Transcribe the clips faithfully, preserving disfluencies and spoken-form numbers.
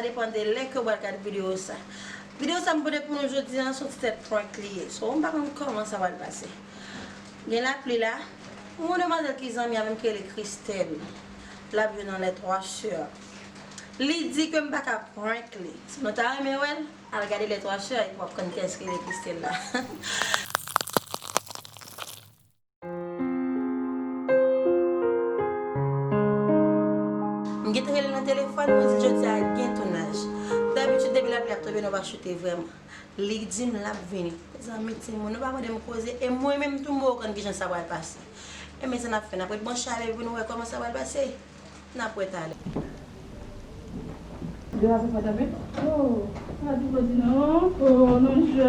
Depann de lè ke w pral gade videyo sa. Videyo sa m pote pou nou jodi a, se yon ti tèt prank li ye. So, m pa konn kòman sa pral pase. Gen lapli la. Yon demwazèl ki zanmi avè m ki rele Christelle. L ap jwe nan Les Trois Sœurs. Li di ke m pa ka prank li. Si nou ta renmen wè l, al gade Les Trois Sœurs epi w ap konn kiyès ki rele Christelle la. M gentan rele l nan telefòn, mwen di l jodi a gen tounaj. Dabitid, depi lapli ap tonbe, nou pa choute vrèman. Li di m l ap vini. Mezanmi, timoun, nou pa mande m koze, e mwen menm tou, m poko konn kijan sa pral pase. Ebyen, sa n ap fè, n ap ret branche avè l pou nou wè kòman sa pral pase. N ap wè talè. De la, se pa tanbe? Oh, sa di podi non. Oh, non, je.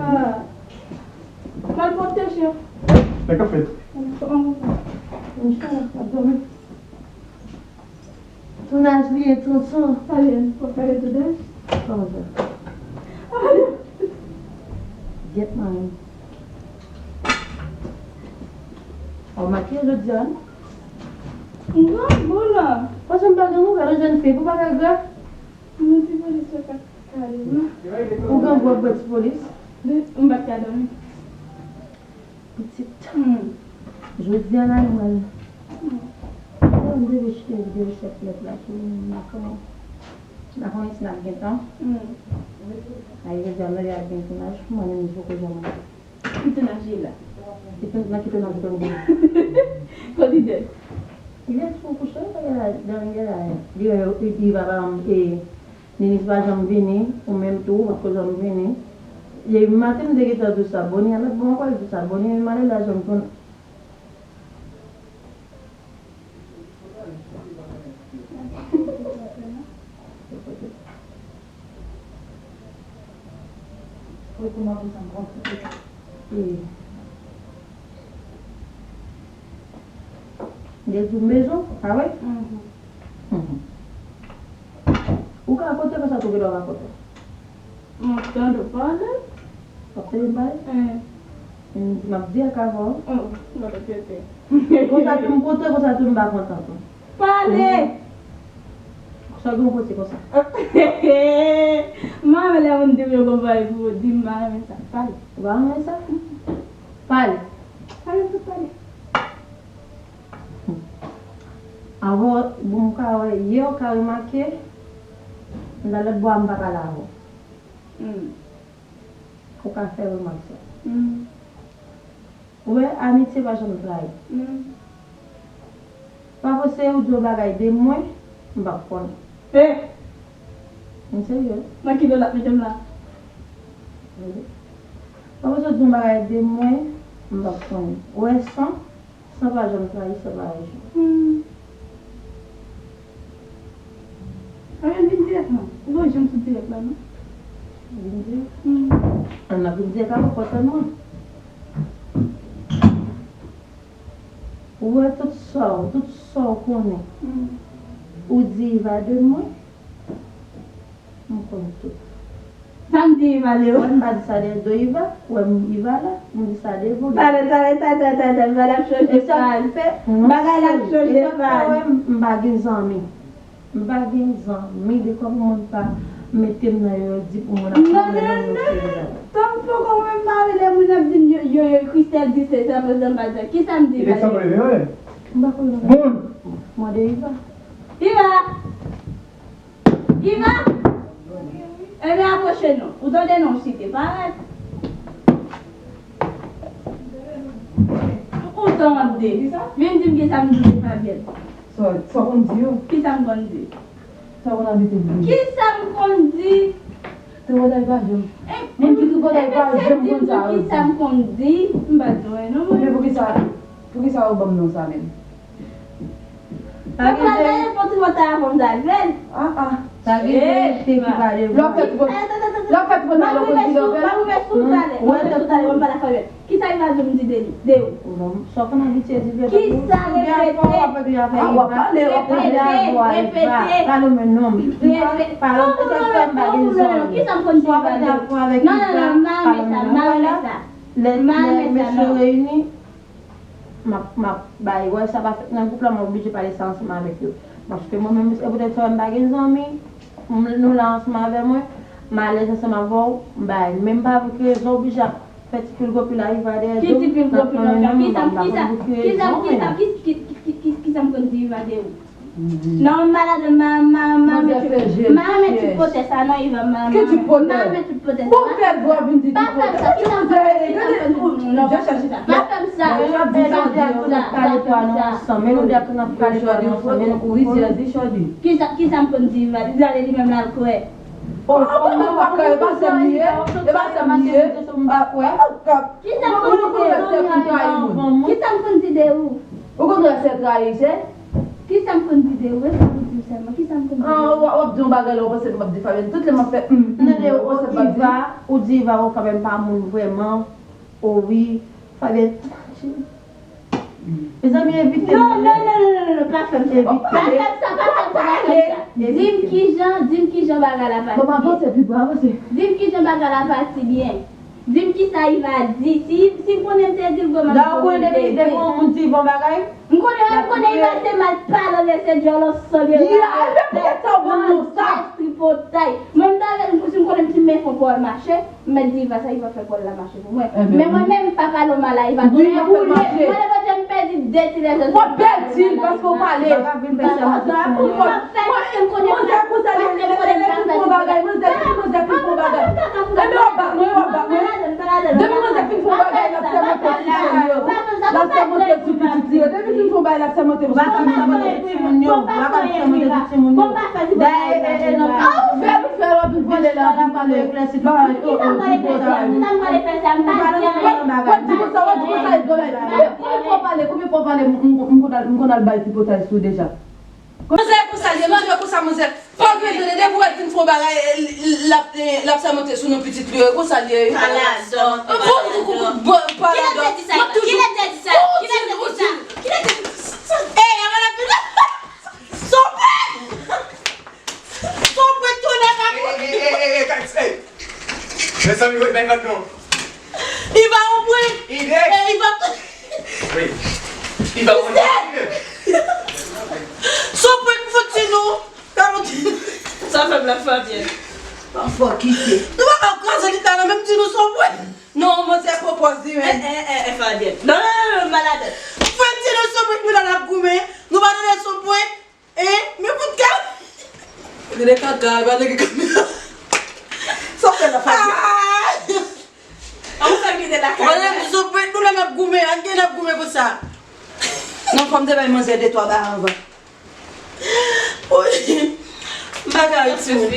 Ah. Mal pwòpte, chef. Sa k ap fèt? Inshallah, ap dòmi. Tounaj li ye, tonton. Sa li ye? W ap fè tounaj? Kòman sa? Get mine. Ou makiye jodi a, non? M grangou la. Paske m pa grangou, gade yon jèn fi, pou pa ka gra. Mwen ti polis yo ka kale, non? Ou grangou ap bwè ti polis? M pa t ka dòmi. Pitit. Hmm. Jodi a la, nou al. Hmm. Sa m dwe chita videyo chèf lèt la, ki m pa konnen. M pa konnen si n ap gen tan. Hmm. Ay, jodi a, m leve ak gen tounaj, mwen menm, m poko janm. Ki tounaj li la? Ki tou-, nan ki tounaj ou tonbe? Kote li ye? Li rete sou kouche, li la, li la, li, li, li va, e, Ninis pa janm vini, ou menm tou, ou poko janm vini. Depi maten m te gentan di w sa, Boni, alò bon ankò, li di w sa, Boni, m ale la janm tounen. Wi, kouman pou sa m konn. E. Depi m bezwen, pa vre? Mhm. Mhm. Ou ka rakonte konsa tou, gen dwa rakonte. M ap tande w pale. W ap tande m pale? Eh. M, m ap dirèk avè w. Oh, m ap rete. Konsa tou m kontan, konsa tou m pa kontan tou. Pale! Sa gen yon kote konsa. M pa renmen lè moun di m yo konprann pou di m pa renmen sa. Pale. Ou pa renmen sa? Pale. Pale, tout pale. Avè w, bon, m ka wè, yè w ka remake, m ta lòt bò a, m pa pale avè w. Hmm. Ou ka fè remak sa. Hmm. Ou wè, amitye pa janm trayi. Hmm. Pa panse ou di yon bagay de mwen, m p ap konnen. Eh! M serye. Nan ki do l ap mete m la? Wi. Pa panse ou di yon bagay de mwen, m p ap konnen. Ou wè san, san pa janm trayi, san pa rayi. Hmm. Anyen, vin dirèk non. Ou pa janm sou dirèk la non. Vin dirèk? Hmm. An n ap vin dirèk avè w, kontan mwen. Ou wè tout sa w, tout sa w konnen. Hmm. Ou di Iva de mwen. M konn tout. Sa m di Iva de ou? Mwen m pa di sa de do Iva, ou wè m Iva la, m di sa de vou. Talè, talè, talè, talè, talè, m pa t ap chanje paj. Bagay la ap chanje paj. M pa gen zanmi. M pa gen zanmi, de kòm moun pa mete m nan yo, yo di pou moun ap fòme nan yo seri la. Tanpoko mwen m pa vle lè moun ap di m yo, yo, yo, Christelle di se sa, se sa, m pa di sa. Kisa m di Iva? M pa konnen. Bon. Mande Iva. Iva! Iva! Ebyen, apwoche non. Ou tande non, w site parèt. Ou tande. Vin di m kisa m di w te pa byen. Sa, sa w konn di yo? Kisa m konn di? Sa w konn abitye di? Kisa m konn di? Tripotay pa janm. Moun ki tripotay pa janm konn sa yo di. Kisa m konn di? M pa di w non, mwen. Men poukisa, poukisa ou ban m non sa menm? Mwen pral gaye pou tripotay avan m ta jwenn. Ah, ah. Sa gen verite ki pale vre. Lè w fè tripotay, lè w fè tripotay, w konn ki lè w fè l? M ap rive sou, m ap rive sou talè, m ap rive sou talè, m ap pale ak fanmi. Kisa Iva di m di de li, de ou? Sa w konn abitye di de lòt moun? Kisa repete? Ah, w ap pale, w ap pale. Repete, repete. Pale mwen non. Repete. Pale mwen, sa fè m pa gen zanmi. Kisa m konn di Iva de ou? Non, non, non, m pa renmen sa, m pa renmen sa. Lè, lè mesye reyini, m ap, m ap bay, wè sa pa fèt nan gwoup la, m oblije pale sa ansanm avèk yo. Paske mwen menm, se poutèt sa m pa gen zanmi, m- nou la ansanm avè mwen, m alèz ansanm avè w, m bay. Men m pa vle ke rezon oblije ap fè ti pil gwo pil a Iva dèyè do m. Ki ti pil gwo pil w ap fè? Kisa, kisa, kisa, kisa, kisa, kisa m konn di Iva de ou? Non, malad, ma, ma, ma, ma, ma, ma, ti potè sa, non, Iva, ma, ma, ma, ma, ti potè sa. Bon, fè gwo vin di ti potè. Pa fè m sa, kisa m konn di, kisa m konn di, non, pa fè m sa. Pa fè m sa, pa fè m sa. Jodi a, nou pale pou nou ansanm, men nou dèk n ap pale pou nou ansanm, men nou kouri. Kisa, kisa m konn di Iva? Iva, li menm la, l kwè. Oh, oh, mwen pa kwè, e pa sè m li ye, e pa sè m li ye. M pa kwè. Kisa m konn di de ou, Iva? Kisa m konn di de ou? Ou konn wè se trayi, se? Kisa m konn di de ou? E sa pou di w sèlman. Kisa m konn di de ou? Ah, w ap di yon bagay la, ou panse m ap di Fabienne. Tout lè m ap fè, mm, mm, tande, ou panse m ap di. Ou di Iva, ou kanmenm pa moun vrèman. Oh wi, Fabienne. Mezanmi, evite m. Non, non, non, non, non, non, pa fè m sa. Evite. Pa fè m sa, pa fè m sa, pa fè m sa. Di m kijan, di m kijan bagay la pati byen. Bon, avanse, pi byen, avanse. Di m kijan bagay la pati byen. Di m kisa Iva di. Si, si m konnen m te di l vre, m ap di l vre. Depi yon moun di bon bagay, m konnen, m konnen Iva se mal pale, se djòlòs, sòl yo. Ya, e poutèt sa w ban m non sa. Tripotay. Mwen, m ta vle, si m konnen m ti men fon pou l mache, m mèt di Iva sa, Iva fè kò l la mache pou mwen. Men mwen menm, m pa pale w mal a Iva. Wi, m ap fè l mache. Mwen, lè Bondye, m pèdi de ti lèzè. W ap pèdi l paske w pale. Papa vin fè sèmante sou mwen. Manzè konsa li, li, li, li fin fè yon bagay, manzè, depi manzè fin fè yon bagay. Ebyen, w ap bat mwen, w ap bat mwen. Depi manzè fin fè yon bagay, l ap sèmante sou sèl yo. L ap sèmante sou pitit li yo. Depi fin fè yon bagay, l ap sèmante sou pitit li yo. Dayè, e, e, non. Ah, ou fè l, ou fè l, w ap vin vole la, w ap vin pale. Kisa m pral fè sa? Kisa m pral fè sa? M pa di anyen. W ap di konsa, w ap di konsa, e dòlè. Konbyen fwa w pale, konbyen fwa w pale, m, m, m konn al, m konn al bay tripotay sou deja. Manzè konsa li ye, manzè konsa, manzè. Fòk yo tande, depi w fin fè yon bagay, e, l, l, l ap, e, l ap sèmante sou non pitit li yo, e konsa li ye. Paladò, paladò. Paladò. Kilè te di sa? Kilè te di sa? Kilè te di sa? Kilè te di sa? Ey, a mwen ap vin. Sopre! Sopre tounen pa kouri. Ey, ey, ey, ey, ey. Mezanmi, wi, men gad non. Iva, ou pran. Ide. Ey, Iva. Wi. Iva, ou pran. Sopre, m fouti nou. Sa fè m la, Fabienne. Pa fò kite. Nou pa ka kraze li la, non, menm di nou sopre. Non, manzè pwopòze, men. Eh, eh, eh, eh, Fabienne. Non, non, non, non, malad. Fouti nou sopre, nou la n ap goumen. Nou pa tande sopre. Eh, men bout kaka. Gade kaka, e pa nèg kamera. Sa w fè la, Fabienne? Ah! An, ou fè m kite lakay la. Wè, nou sou pwen, nou la n ap goumen, an gen n ap goumen konsa. Non, fò m te bay manzè de twa ba anvan. Wi. M pa ka ret sou ou.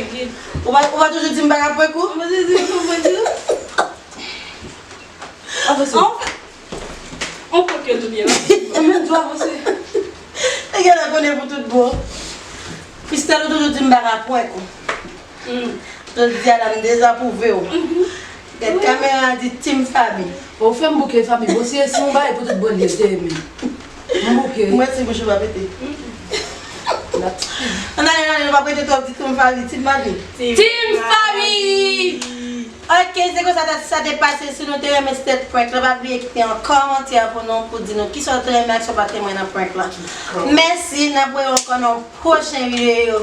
Ou pa, ou pa toujou di m pa ka prank ou? Mwen te di m pa prank ou. Avanse. An, on prank yo tou byen. Mwen di w avanse. Nèg la konnen pou tout bon. Christelle, ou toujou di m pa ka prank ou. Hmm. Jodi a la, m dezapwouve w. Mhm. Gad kamera a di Team Faby. Ou fè m bouke Faby. Bon, si, si yon bagay pou tout bon, li te men. M bouke. Mwen si bouch ou pa pete. Ann ale, ann ale, nou pa prete twòp di Team Faby. Team Faby. Team Faby! Ok, se konsa sa, sa te pase. Si nou te renmen set prank la, pa bliye kite yon kòmantè pou nou, pou di nou kisa w te renmen ak sa w pa te renmen nan prank la. Mèsi, n ap wè w ankò nan yon pwochen videyo.